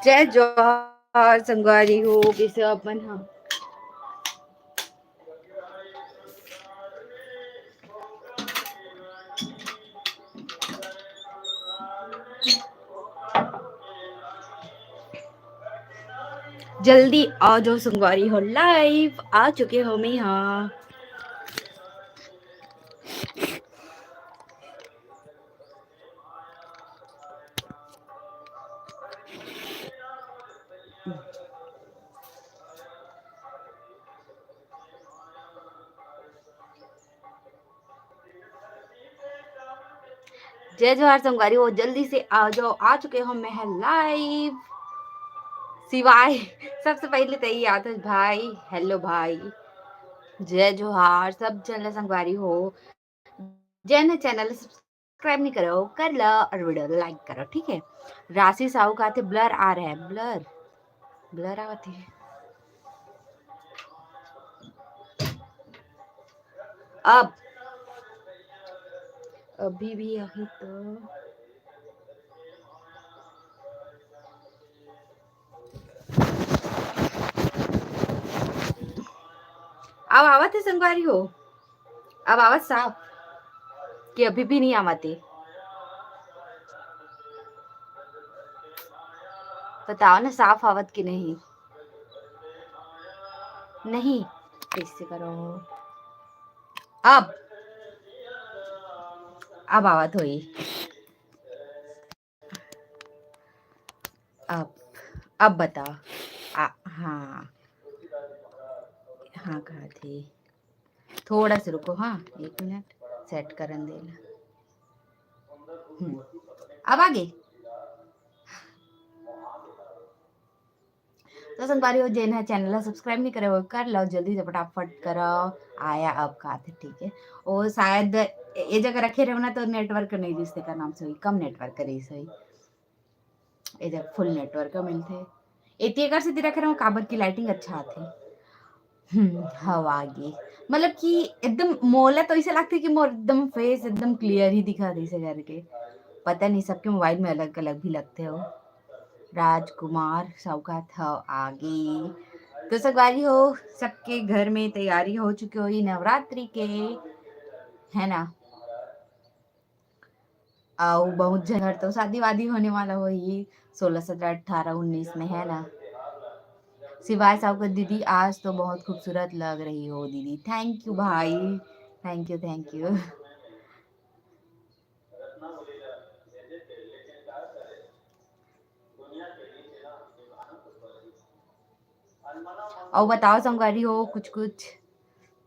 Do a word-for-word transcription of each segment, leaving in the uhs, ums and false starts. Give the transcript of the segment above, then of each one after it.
जय जोहार संगवारी हो, कइसे अपन ह? जल्दी आ जाओ संगवारी हो, live आ चुके हो मैं, हाँ। जय जोहार संगवारी हो, जल्दी से आ जाओ, आ चुके हो मैं ह live। शिवाय, सबसे पहले तो यही आता है भाई, hello भाई, जय जोहार, सब झन ल संगवारी हो। जेन ह channel subscribe नहीं करो, कर लो और video like करो, ठीक है। राशि साहू कहा थे blur आ रहा है, blur, blur आवत हे। अब अभी भी यही तो अब आवत हे संगवारी हो, अब आवत साफ कि अभी भी नहीं आवत हे? बताओ ना, साफ आवत कि नहीं? नहीं, कैसे करो? अब, अब आवत होई। अब, अब बताओ। आ, हाँ। हाँ, कहा थी। थोड़ा सा रुको, हाँ, एक मिनट, set करन दे ला। हम्म, अब आ गई। तो संगवारी हो, जेन ह channel ला subscribe नहीं करे हो, कर लो जल्दी से, फटाफट करो। आया अब कहा थे, ठीक है। वो शायद ये जगह रखे रहो ना, तो network नहीं रिस, तेकर नाम से होई, कम network रहिस होई। ए जगह full network मिलथे। एती एकर सेती रखे रहो, काबर की lighting अच्छा आथे। हम्म, हवा आगे। मतलब कि एकदम मोला तो ऐसे लगथे कि मोर एकदम face एकदम clear ही दिखा दिसे करके। पता नहीं, सबके mobile में अलग-अलग भी लगथे हो। राजकुमार साहू कहा था आगे। तो संगवारी हो, सबके घर में तैयारी हो चुकी होही नवरात्रि के, है ना? अउ बहुत झन घर तो शादी वादी होने वाला होही, सोलह, सत्रह, अठारह, उन्नीस में, है ना? शिवाय साहू का दीदी, आज तो बहुत खूबसूरत लग रही हो दीदी। Thank you भाई, thank you, thank you। अउ बताओ संगवारी हो, कुछ कुछ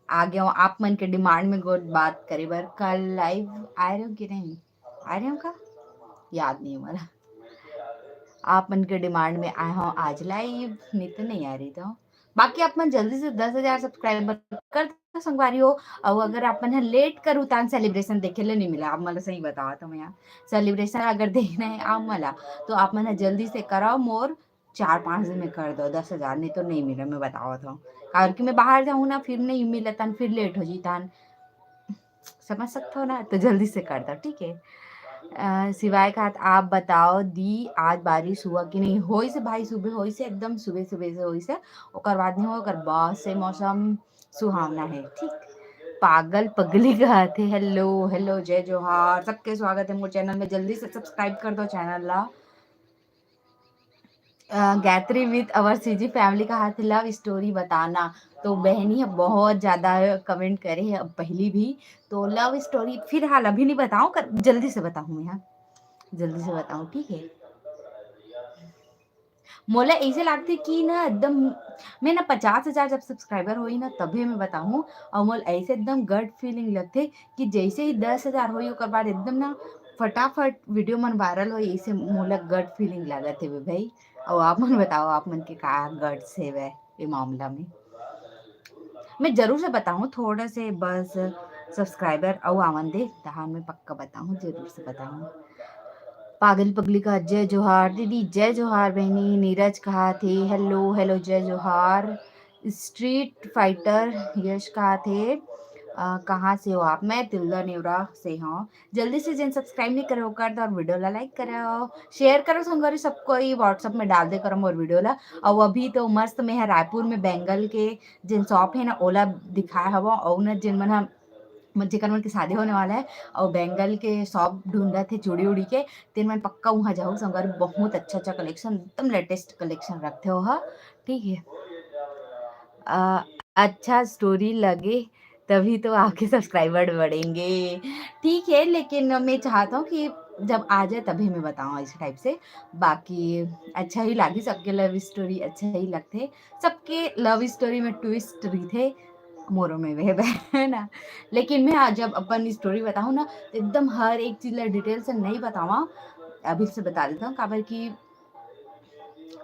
आ गए हो आप मन के demand में गोठ बात करे बर। कल live आए रहे हो कि नहीं? आए रहे हो का? याद नहीं हमारा। आप मन के demand में आए हो आज live, नहीं तो नहीं आ रही तो। बाकी आप मन जल्दी से दस हजार subscriber कर दो संगवारी हो। अउ अगर आप मन ह late करू तान celebration देखे ले नहीं मिला, आप मन ला सही बताओ तो मैं यहाँ celebration अगर देखना है आप मन ला, तो आप मन ह जल्दी से कराओ, मोर चार पाँच दिन में कर दो दस हजार, नहीं तो नहीं मिले, मैं बतावत हूँ। काबर कि मैं बाहर जाऊँ ना, फिर नहीं मिले तन, फिर late हो जी तन, समझ सकते हो ना, तो जल्दी से कर दो, ठीक है। अ, शिवाय कहा, आप बताओ दी, आज बारिश हुआ कि नहीं? होइस हे भाई, सुबह होइस हे, एकदम सुबह सुबह से होइस हे, ओकर बाद नहीं हुआ, ओकर बाद से मौसम सुहावना है, ठीक। पागल पगली कहा थे, hello hello, जय जोहार, सबके स्वागत है मोर channel में, जल्दी से subscribe कर दो channel ला। अ, Gayatri with our C G family कहा थे love story बताना। तो बहनी ह बहुत ज्यादा comment करे हे अब पहली भी, तो love story फिलहाल अभी नहीं बताऊँ, कर, जल्दी से बताऊँ मैं, हाँ, जल्दी से बताऊँ, ठीक है। मोला ऐसे लगथे कि ना एकदम मैं ना पचास हजार जब subscriber होई ना तभी मैं बताहूँ, अउ मोला ऐसे एकदम gut feeling लगथे कि जैसे ही दस हजार होई ओकर बाद एकदम ना फटाफट video मन viral होई, ऐसे मोला gut feeling लागत हे भाई। अउ आप मन बताओ, आप मन के का guts हेवय ये मामला में? मैं जरूर से बताहूँ, थोड़ा से बस subscriber अउ आवन दे, तहान मैं पक्का बताहूँ, जरूर से बताहूँ। पागल पगली का जय जोहार दीदी, जय जोहार बहनी। नीरज कहा थे hello hello, जय जोहार। Street fighter यश कहा थे अ, कहाँ से हो आप? मैं तिल्दा नेवरा से हूँ। जल्दी से जेन subscribe नहीं करे हो, कर दो और video ला like करो, share करो संगवारी, सबको ही WhatsApp में डाल दे करो मोर video ला। और अभी तो मस्त मैं ह रायपुर में bangle के जेन shop है ना, ओला दिखाए हवा, और ना जेन मन ह, जेकर मन के शादी होने वाला है, और bangle के shop ढूंढत हे चूड़ी उड़ी के, तेन मन पक्का वहाँ जाहू संगवारी, बहुत अच्छा अच्छा collection, एकदम latest collection रखते हो हा, ठीक है। अ, अच्छा story लगे तभी तो आपके subscriber बढ़ेंगे। ठीक है, लेकिन मैं चाहता हूँ कि जब आ जाए तभी मैं बताऊँ इस type से। बाकी अच्छा ही लागी, सबके love story अच्छा ही लगथे। सबके love story में twist रहिथे, मोरो में भी है ना। लेकिन मैं आज जब अपन story बताऊँ ना, तो एकदम हर एक चीज ला detail से नहीं बतावा, अभी से बता देता हूँ, काबर कि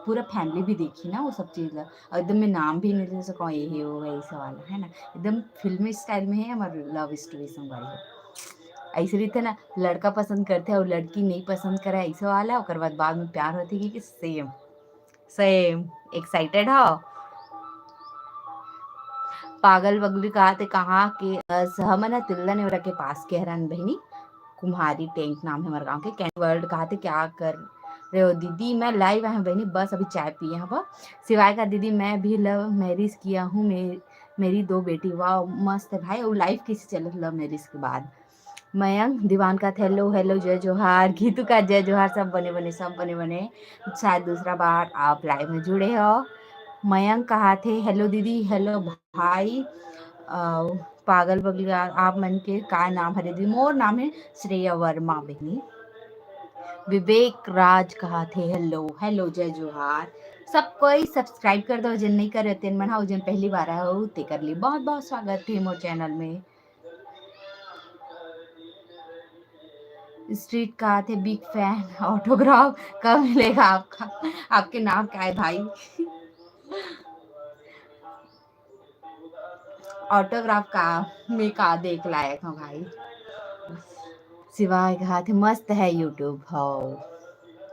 पूरा family भी देखी ना वो सब चीज ला। और एकदम मैं नाम भी नहीं ले सकूँ, ये है, वो है, ऐसा वाला है ना, एकदम फिल्मी style में है हमार love story संगवारी हो। ऐसे रहिथे ना, लड़का पसंद करथे और लड़की नहीं पसंद करे, ऐसा वाला, ओकर बाद बाद में प्यार होथे कि, कि same, same। Excited हो? पागल पगली कहाथे, कहाँ के? अ, हमन ह तिल्दा नेवरा के पास के हरन बहिनी, कुम्हारी टेंक नाम है हमर गाँव के। Candy World कहाथे, क्या कर रहे हो दीदी? मैं live आए हूँ बहिनी, बस अभी चाय पिए हूँ। शिवाय का दीदी, मैं भी love marriage किया हूँ, मे-, मेरी दो बेटी। वाह, मस्त है भाई, वो life कैसे चले love marriage के बाद? मयंक दीवान का hello, hello, जय जोहार। गीतू का जय जोहार, सब बने बने, सब बने बने। शायद दूसरा बार आप live में जुड़े हो। मयंक कहाथे, hello दीदी, hello भाई। अ, पागल पगली, आ-, आप मन के का नाम हरे दीदी? मोर नाम है श्रेया वर्मा बहिनी। विवेक राज कहाथे, hello, hello, जय जोहार। सब कोई subscribe कर दो, जेन नहीं करे तेन मन हा, जेन पहली बार आए हो, तेकर लिए बहुत बहुत स्वागत है मोर channel में। Street कहाथे, big fan, autograph कब मिलेगा आपका? आपके नाम क्या है भाई? Autograph का मैं का देख लायक हूँ भाई। शिवाय कहाथे, मस्त है YouTube। हव,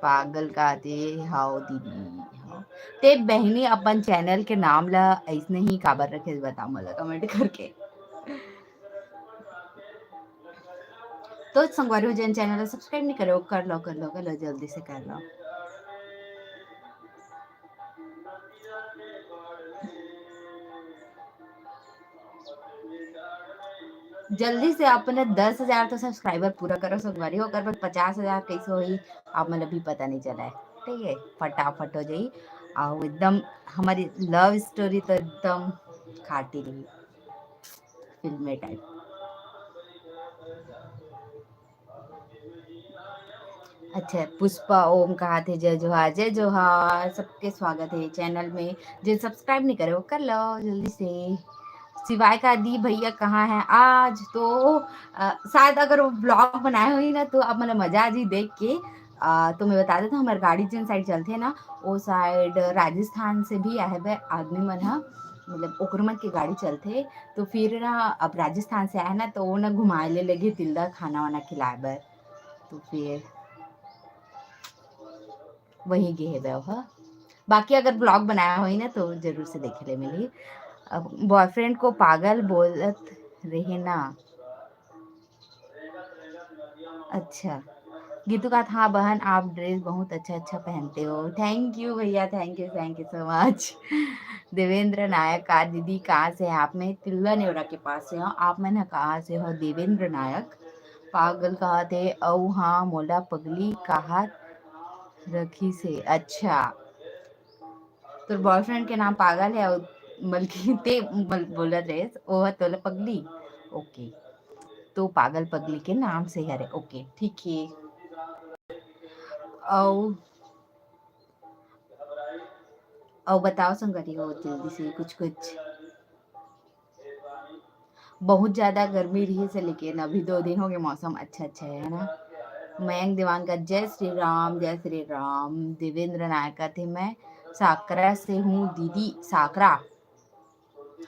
पागल कहाथे, हव दीदी, हव। ते बहिनी अपन channel के नाम ला ऐसने ही काबर रखे, बता मोला comment करके। तो संगवारी हो, जेन channel ला subscribe नहीं करे हो, कर लो, कर लो, कर लो, जल्दी से कर लो। जल्दी से अपने दस हजार तो subscriber पूरा करो संगवारी हो, ओकर बाद पचास हजार कैसे होही, आप मन अभी पता नहीं चला है, ठीक है, फटाफट हो जाई। और एकदम हमारी love story तो एकदम खाटी रही, फिल्मी type। अच्छा, पुष्पा ओम कहाथे, जय जोहार, जय जोहार, सबके स्वागत है channel में। जे subscribe नहीं करे, वो कर लो जल्दी से। शिवाय का दी भैया कहाँ है आज? तो, अ, शायद अगर वो vlog बनाए होही ना, तो आप मन ला मजा आ जी देख के। अ, तो मैं बता देता हूँ, हमारे गाड़ी जिन side चलथे ना, वो side राजस्थान से भी आए हुए आदमी मन ह, मतलब ओकर मन के गाड़ी चलथे। तो फिर ना, अब राजस्थान से आए ना, तो वो ना घुमाए ले लेगे तिल्दा, खाना वाना खिलाए बर। तो फिर वही गे हेवय ओह। बाकी अगर vlog बनाया होही ना, तो जरूर से देखे ले मिलही। अब boyfriend को पागल बोलत रहे ना। अच्छा, गीतू कहाथे, हाँ बहन, आप dress बहुत अच्छा अच्छा पहनते हो। Thank you भैया, thank you, thank you so much। Devendra नायक का, दीदी कहाँ से हैं आप? मैं तिल्दा नेवरा के पास से हूँ, आप मन ह कहाँ से हो? देवेंद्र नायक। पागल कहाथे, अउ हाँ मोला पगली कहात रखिस हे। अच्छा, तोर boyfriend के नाम पागल है, अउ बल्कि ते बल-, बोलत रहे, ओह तोला पगली। OK, तो पागल पगली के नाम से हरे। OK, ठीक है। अउ, अउ बताओ संगवारी हो, जल्दी से कुछ कुछ। बहुत ज्यादा गर्मी रहिस हे, लेकिन अभी दो दिन हो गए, मौसम अच्छा अच्छा है, है ना। मयंक दीवान का जय श्री राम, जय श्री राम। देवेंद्र नायक कथे, मैं साकरा से हूँ दीदी। साकरा,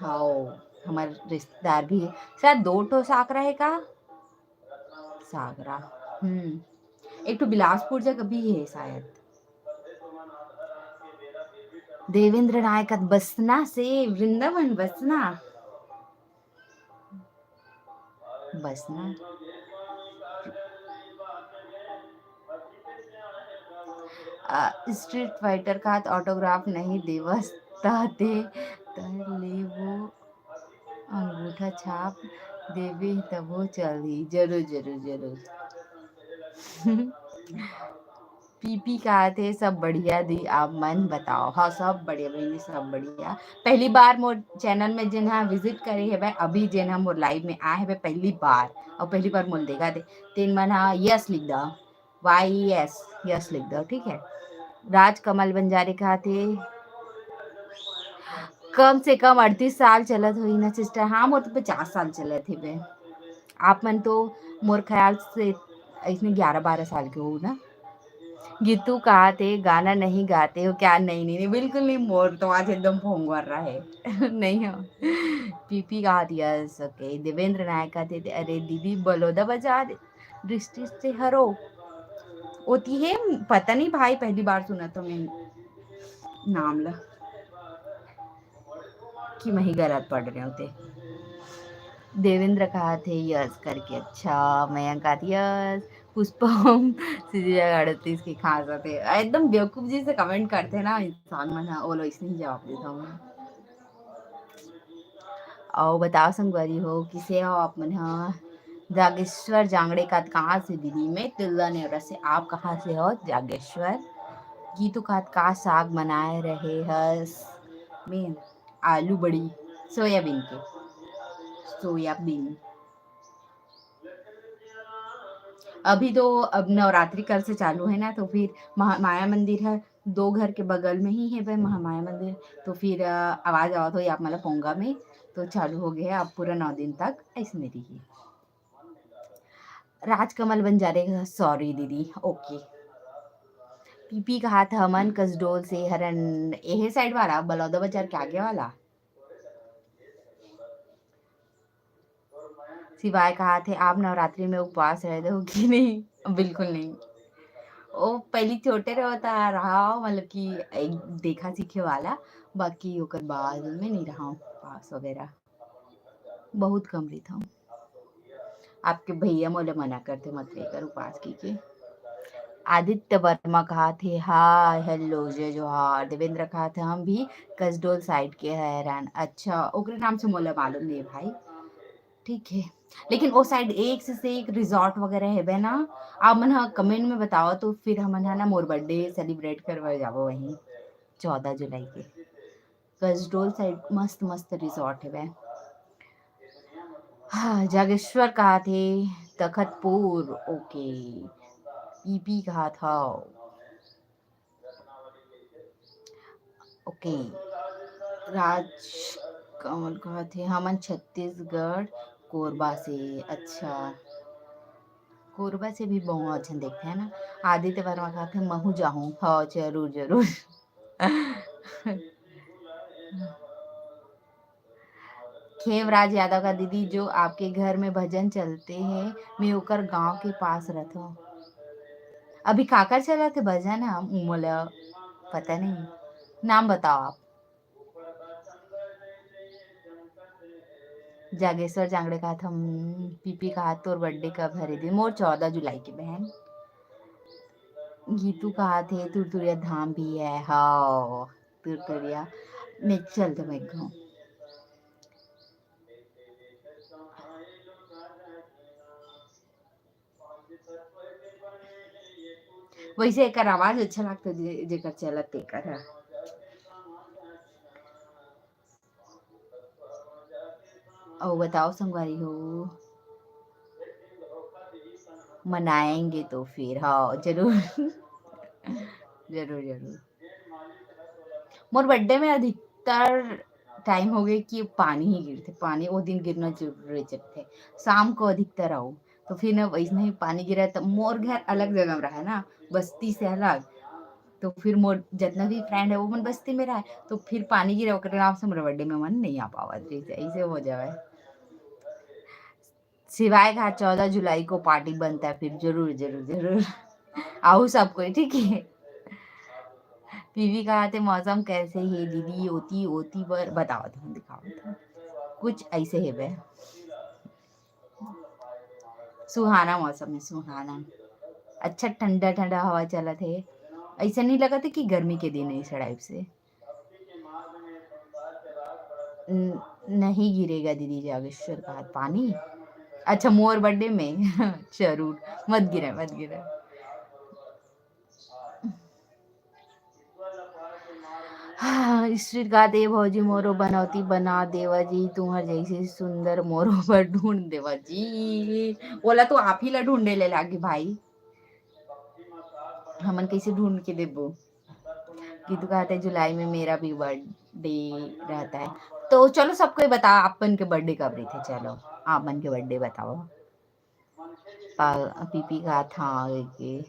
हाँ, हमारे रिश्तेदार भी है। शायद दो ठो साकरा है का? साकरा, हम्म, एक ठो बिलासपुर जगह भी है शायद। देवेंद्र नायक, बसना से, वृंदावन बसना। बस ना। आ, स्ट्रीट फाइटर का हाथ ऑटोग्राफ नहीं देवस ताते, त ले वो अंगूठा छाप देवे तबो चलही। जरूर, जरूर, जरूर। पीपी का थे, सब बढ़िया दी, आप मन बताओ। हाँ, सब बढ़िया बहिनी, सब बढ़िया। पहली बार मोर चैनल में जेन हा विजिट करे हेबे, अभी जेन हा मोर लाइव में आए हेबे पहली बार, और पहली बार मोर देखा थे, तेन मन हा यस लिख दा, वाई एस, यस लिख दा, ठीक है। राजकमल बंजारे का थे, कम से कम अड़तीस साल चलत होही ना सिस्टर। हाँ, मोर तो पचास साल चलत हेबे। आप मन तो मोर ख्याल से इसमें ग्यारह बारह साल के हो ना। गीतू कहा थे, गाना नहीं गाते हो क्या? नहीं, नहीं, नहीं, बिल्कुल नहीं। मोर तो आज एकदम भोंगवर रहा है। नहीं हो। पीपी कहा दिया, ओके। देवेंद्र नायक कहते थे, अरे दीदी, बलौदा बाजार दृष्टि से हरो होती है, पता नहीं भाई, पहली बार सुना तो मैं नाम ला कि मैं ही गलत पढ़ रहे होते। देवेंद्र कहा थे यस करके, अच्छा। मयंक कहा थे यस। पुष्पम सीधी जगह अड़तीस के खास होते, एकदम बेवकूफ जी से कमेंट करते ना इंसान मन हा, वो लोग इसने ही जवाब देता हूँ। और बताओ संगवारी हो, किसे हो आप मन हा? जागेश्वर जांगड़े का कहाँ से दीदी? मैं तिल्ला नेवरा से। आप कहाँ से हो जागेश्वर? गीतू का का साग बनाए रहे हस? मैं आलू बड़ी, सोयाबीन के, सोयाबीन। अभी तो अब नवरात्रि कल से चालू है ना, तो फिर महा-, माया मंदिर है, दो घर के बगल में ही है भाई महामाया मंदिर। तो फिर, अ, आवाज आवत होही आप मन ला पोंगा में, तो चालू हो गया है, अब पूरा नौ दिन तक ऐसने रही। राजकमल बंजारे, सॉरी दीदी, ओके। पीपी कहा था हमन कसडोल से हरन, एहे साइड वाला, बलौदा बाजार के आगे वाला। शिवाय कहा थे, आप नवरात्रि में उपवास रहते हो कि नहीं? बिल्कुल नहीं। ओ, पहली छोटे रहो ता रहा, मतलब कि एक देखा सीखे वाला, बाकी ओकर बाद में नहीं रहा हूँ उपवास वगैरह, बहुत कम रहता हूँ। आपके भैया मोला मना करते, मत लेकर उपवास की के। आदित्य वर्मा कहा थे, हाय, हेलो, जय जोहार। देवेंद्र कहा थे, हम भी कसडोल साइड के हैरान। अच्छा, ओकरे नाम से मोला मालूम नहीं भाई। ठीक है, लेकिन ओ साइड एक से, से एक रिजॉर्ट वगैरह हेबे ना, आप मन ह कमेंट में बताओ, तो फिर हमन ह ना मोर बर्थडे सेलिब्रेट करवा जाबो वहीं चौदह जुलाई के। कसडोल साइड मस्त मस्त रिजॉर्ट हेबे। हाँ, जागेश्वर कहा थे तखतपुर, ओके। पीपी कहा था, ओके। राज कमल कहा थे, हमन छत्तीसगढ़ कोरबा से। अच्छा, कोरबा से भी बहुत अच्छा देखते हैं ना। आदित्य वर्मा कहा थे, महू जाहूँ। हाँ, जरूर, जरूर। खेमराज यादव का, दीदी, जो आपके घर में भजन चलते हैं, मैं ओकर गांव के पास रहता हूँ। अभी काकर चलत हे भजन? हम मोला पता नहीं, नाम बताओ आप। जागेश्वर जांगड़े कहा था, "हम्म, पीपी कहा तोर बर्थडे कब हरे दिन?" मोर चौदह जुलाई के बहन। गीतू कहा थे, तुरतुरिया धाम भी है। हाँ, तुरतुरिया में चल तो मैं कहूँ। वैसे एकर आवाज अच्छा लगता जे-, जेकर चलत तेकर ह। अउ बताओ संगवारी हो, मनाएंगे तो फिर, हाँ, जरूर। जरूर, जरूर। मोर बर्थडे में अधिकतर टाइम हो गए कि पानी ही गिरथे, पानी वो दिन गिरना जरूर रहिथे, शाम को अधिकतर आओ। तो फिर ना वैसने ही पानी गिरा, तो मोर घर अलग जगह में रहा ना, बस्ती से अलग, तो फिर मोर जितना भी फ्रेंड है वो मन बस्ती में रहा, तो फिर पानी गिरा, ओकरे नाम से मोर बर्थडे में मन नहीं आ पावत रहिथे, ऐसे हो जावे। शिवाय का चौदह जुलाई को पार्टी बनता है फिर, जरूर, जरूर, जरूर। आओ सब कोई, ठीक है। पीवी कहा थे, मौसम कैसे है दीदी? ओती, ओती बर बताओ तो, दिखाओ तो। कुछ ऐसे है बे। सुहाना मौसम है, सुहाना। अच्छा ठंडा ठंडा हवा चलत है, ऐसा नहीं लगता कि गर्मी के दिन है इस टाइप से। नहीं गिरेगा दीदी जागेश्वर का पानी। अच्छा, मोर बर्थडे में जरूर। मत गिरे, मत गिरे। हाँ, स्वीट का दे भौजी, मोरो बनौती बना देवा जी, तुम्हार जैसे सुंदर मोरो पर ढूंढ देवा जी। ओला तो आप ही ला ढूंढे ले लागी भाई, हमन कैसे ढूंढ के देबो? कि तू कहते जुलाई में मेरा भी बर्थडे रहता है। तो चलो सबको ही बता, आपन के बर्थडे कब रही थे? चलो, आपन के बर्थडे बताओ। पीपी का था के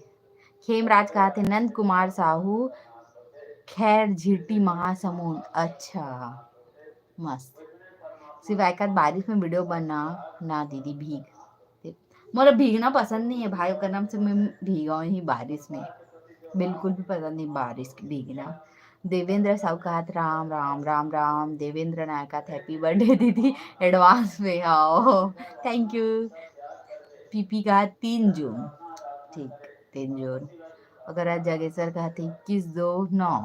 खेमराज का थे नंद कुमार साहू, खैर झिटी महासमुंद। अच्छा, मस्त। सिवाय का बारिश में वीडियो बना ना दीदी, भीग। मोला भीगना पसंद नहीं है भाई, ओकर नाम से मैं भीगा ही बारिश में, बिल्कुल भी पसंद नहीं बारिश की भीगना। देवेंद्र साहू कहत राम राम राम राम। देवेंद्र नायक कहत हैप्पी बर्थडे दीदी एडवांस में। हाँ, थैंक यू। पीपी का तीन जून, ठीक, तीन जून। अगर आज जागेश्वर कहत इक्कीस दो नौ।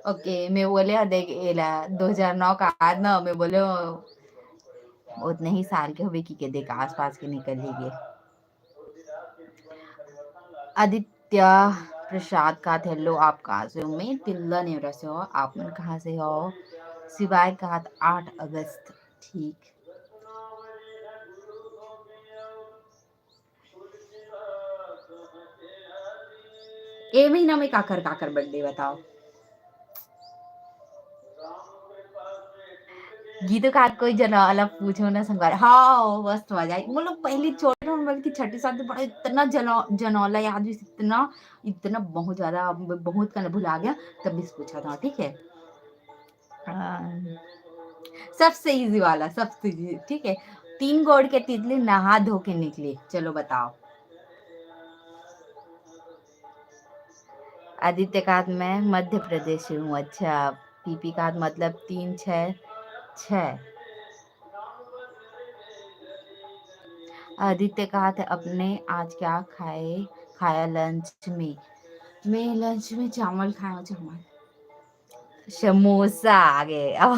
ओके, मैं बोले, हाँ, देख एला दो हज़ार नौ का आज ना, मैं बोले उतने ही साल के हुए कि के देख आसपास के निकल ही गए। आदित्य प्रसाद का हेलो, आप कहाँ से हो? मैं तिल्ला नेवरा से हो। आप मन कहाँ से हो? सिवाय का आठ अगस्त, ठीक। ए महीना में काकर काकर बर्थडे बताओ? गीतों का कोई जनौला पूछो ना संगवारी। हाँ, मस्त मजा आई। मतलब पहली छोटे में बल्कि छठी सातवीं पढ़ा, इतना जनो-, जनौला याद भी, इतना, इतना बहुत ज्यादा, बहुत कन भुला गया, तब भी पूछा था, ठीक है। हाँ। सबसे इजी वाला, सबसे इजी, ठीक है। तीन गोड़ के तितली नहा धो के निकली, चलो बताओ। आदित्य कात मैं मध्य प्रदेश से हूँ। अच्छा, पीपी कात मतलब तीन छः छः। आदित्य कात अपने आज क्या खाए, खाया लंच में? मैं लंच में चावल खाया, चावल। समोसा आ गए। अब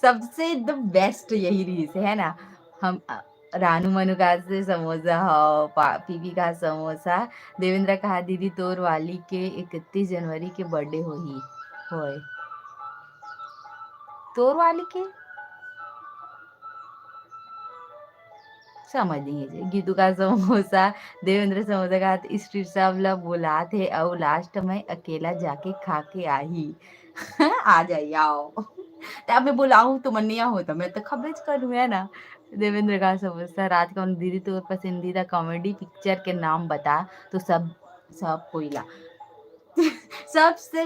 सबसे द बेस्ट यही रहिस है ना। हम, अ, रानू मनुका से समोसा हो, पा-, पीपी का समोसा। देवेंद्र कहा, "दीदी, तोर वाली के इकतीस जनवरी के बर्थडे होही, होय।" तोर वाली के? समझ नहीं है। गीतू का समोसा, देवेंद्र समोसा का हाथ, स्ट्रीट सब ला बुलात हे, अउ लास्ट में अकेला जाके खा के आही। आ जाई, आओ। त अब मैं बुलाऊं तो मन नहीं हो, तो मैं तो खबेच करूँ, है ना? देवेंद्र का समोसा, रात का दीदी, तोर पसंदीदा कॉमेडी पिक्चर के नाम बता, तो सब, सब कोई ला। सबसे,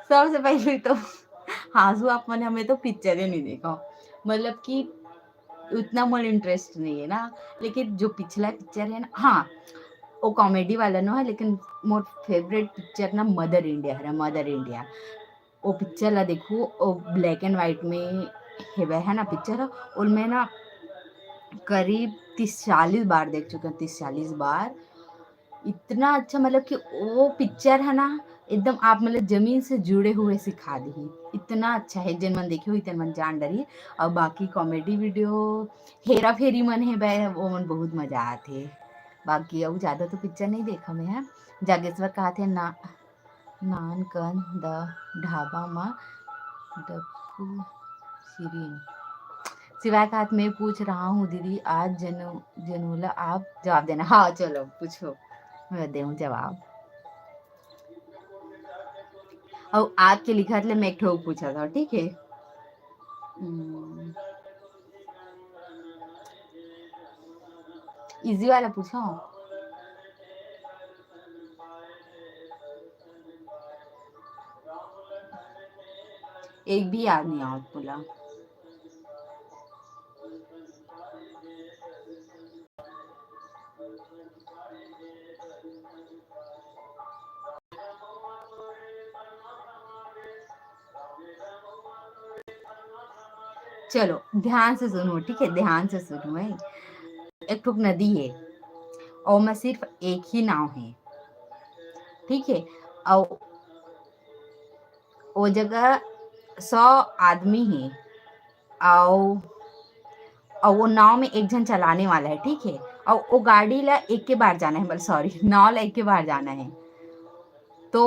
सबसे पहले तो हाँसू आप मन, हमें तो पिक्चर ही नहीं देखा, मतलब कि उतना मोर इंटरेस्ट नहीं है ना। लेकिन जो पिछला पिक्चर है ना, हाँ, वो कॉमेडी वाला नो है, लेकिन मोर फेवरेट पिक्चर ना मदर इंडिया है, मदर इंडिया। वो पिक्चर ला देखो, वो ब्लैक एंड व्हाइट में हेवे है ना पिक्चर, उनमें ना करीब तीस चालीस बार देख चुके हैं, तीस चालीस बार। इतना अच्छा, मतलब कि वो पिक्चर है ना, एकदम आप मतलब जमीन से जुड़े हुए सिखा दी। इतना अच्छा है, जेन मन देखे हो तेन मन जान डरी। और बाकी कॉमेडी वीडियो, हेरा फेरी मन है बे, वो मन बहुत मजा आते। बाकी अब ज्यादा तो पिक्चर नहीं देखा मैं है। जागेश्वर कहा थे ना, नान कन द ढाबा मा डब्बू सिरिन। सिवाय का हाथ में पूछ रहा हूँ दीदी, आज जनु-, जनूला आप जवाब देना। हाँ, चलो पूछो, मैं देहूँ जवाब। और आपके लिखत ले मैं एक ठो पूछा था, ठीक है? हम्म, इजी वाला पूछो। एक भी याद नहीं आवत मोला। चलो ध्यान से सुनो, ठीक है, ध्यान से सुनो। है, एक ठुक नदी है, ओमा सिर्फ एक ही नाव है, ठीक है, अउ ओ जगह सौ आदमी है, अउ अउ वो नाव में एक झन चलाने वाला है, ठीक है, अउ वो गाड़ी ला एक के बार जाना है, मतलब सॉरी, नाव ला एक के बार जाना है। तो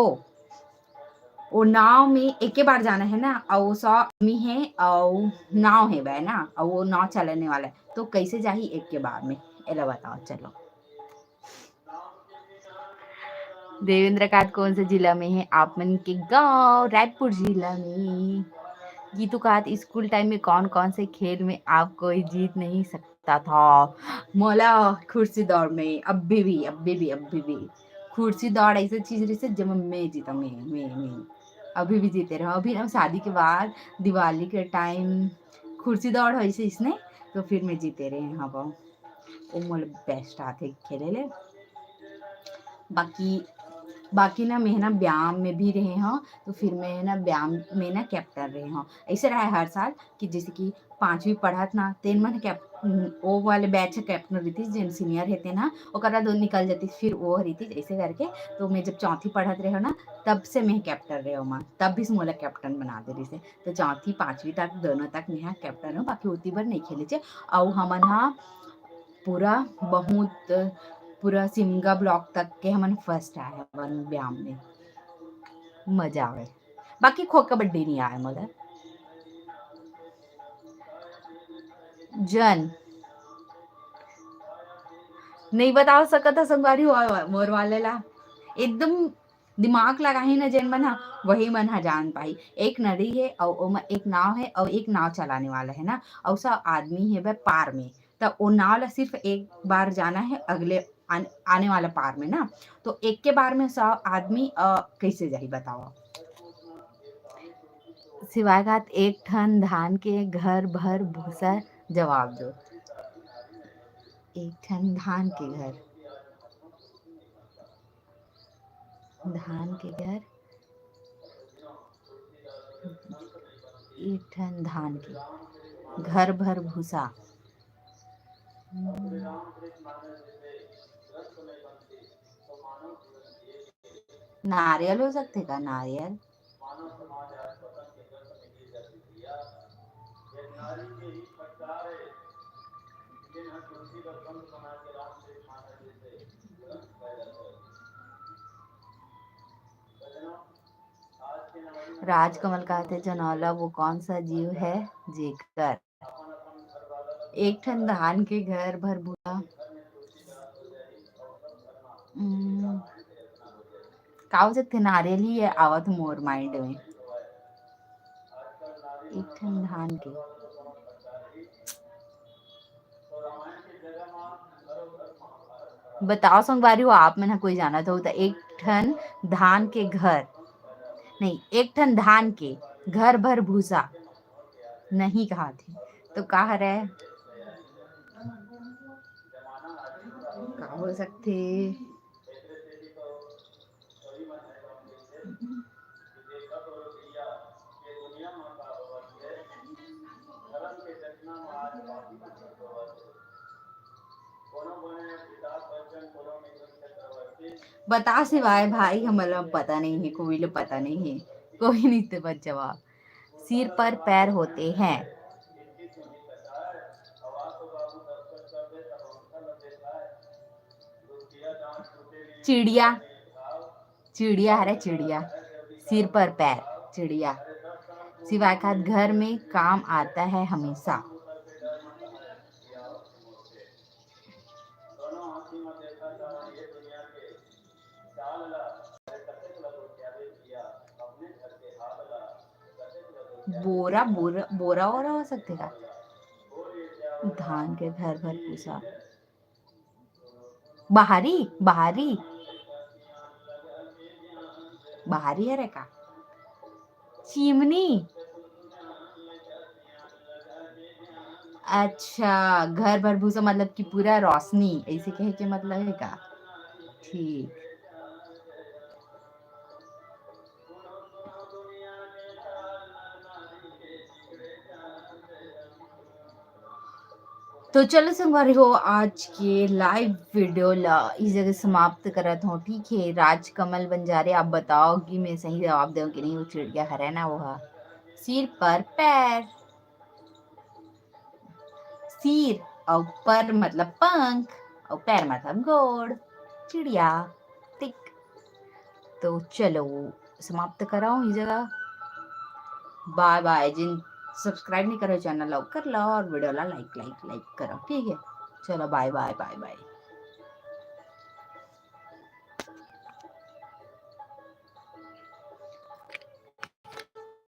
वो नाव में एक के बार जाना है ना, अउ वो सौ आदमी है अउ नाव है बे ना, अउ वो नाव चलाने वाला है, तो कैसे जाही एक के बार में, एला बताओ। चलो, देवेंद्र कात कौन से जिला में है आप मन के गांव? रायपुर जिला में। गीतू कात, स्कूल टाइम में कौन कौन से खेल में आप कोई जीत नहीं सकता था? मोला कुर्सी दौड़ में अभी भी, अभी भी, अभी भी कुर्सी दौड़ ऐसे चीज रहिसे जेमा मैं जीता, मैं मैं मैं अभी भी जीते रहो। अभी हम शादी के बाद दिवाली के टाइम कुर्सी दौड़ होइसे इसने, तो फिर मैं जीते रहे हव। वो मोला बेस्ट आथे खेले ले। बाकी बाकी ना मैं ना ब्याम में भी रहे हव, तो फिर मैं ना ब्याम में ना कैप्टन रहे हव। ऐसे रहा है हर साल कि जैसे कि पांचवी पढ़त ना, तेन मन कैप-, वो वाले बैच के कैप्टन रहितिस, जेन सीनियर हे तेन ह, ओकरा दो निकल जातिस, फिर वो रहितिस, ऐसे करके। तो मैं जब चौथी पढ़त रहे हव ना, तब से मैं कैप्टन रहे हव, तब भी मोला कैप्टन बना दे रहिसे। तो चौथी पांचवी तक दोनों तक मैं कैप्टन हव, बाकी ओती बर नहीं खेले चे। अउ हमन हा पूरा बहुत, पूरा सिमगा ब्लॉक तक के हमन फर्स्ट आए हवन ब्याम में, मजा आवे। बाकी खो कबड्डी नहीं आए मोला। जन नहीं बताओ सकत ह संगवारी हो, मोर वाले ला एकदम दिमाग लगाही ना जेन मन ह, वही मन ह जान पाही। एक नदी है अउ ओमा एक नाव है अउ एक नाव चलाने वाला है ना, अउ सब आदमी है बे पार में, त ओ नाव ला सिर्फ एक बार जाना है अगले आन-, आने वाला पार में ना, तो एक के बार में सब आदमी अ, कैसे जाही बताओ? सिवाय घात एक ठन धान के घर भर भूसा जवाब दो। एक ठन धान के घर, धान के घर, एक ठन धान के घर भर भूसा। नारियल हो सकथे का? नारियल। राजकमल कहथे, जनौला वो कौन सा जीव है जेकर एक ठन धान के घर भर भूसा। हम्म, का हो सकथे? नारियल ही आवत मोर माइंड में। एक ठन धान के। बताओ संगवारी हो, आप मन ह कोई जानत हो त एक ठन धान के घर, नहीं, एक ठन धान के घर भर भूसा नहीं कहा थे, तो का हरे? का हो सकथे? बता सिवाय भाई, हमला पता नहीं है, कोई ला पता नहीं है, कोई नहीं दे बस जवाब। सिर पर पैर होते हैं। चिड़िया, चिड़िया हरे चिड़िया, सिर पर पैर चिड़िया। सिवाय खात घर में काम आता है हमेशा। बोरा, बोरा, बोरा वोरा हो सकथे का? धान के घर भर भूसा। बाहरी, बाहरी, बाहरी हरे का? चिमनी। अच्छा, घर भर भूसा मतलब कि पूरा रोशनी, ऐसे कहे के मतलब है का? ठीक। तो चलो संगवारी हो, आज के लाइव वीडियो ला इस जगह समाप्त करत हूँ। ठीक है, राजकमल बंजारे, आप बताओ कि मैं सही जवाब देवं कि नहीं। वो चिड़िया हरे ना, वो हा सिर पर पैर, सिर और पर मतलब पंख और पैर मतलब गोड़, चिड़िया। ठीक, तो चलो समाप्त कराओ इस जगह। बाय बाय। जिन सब्सक्राइब नहीं करो चैनल ला, कर लो और वीडियो ला लाइक लाइक लाइक करो। ठीक है, चलो बाय बाय बाय बाय।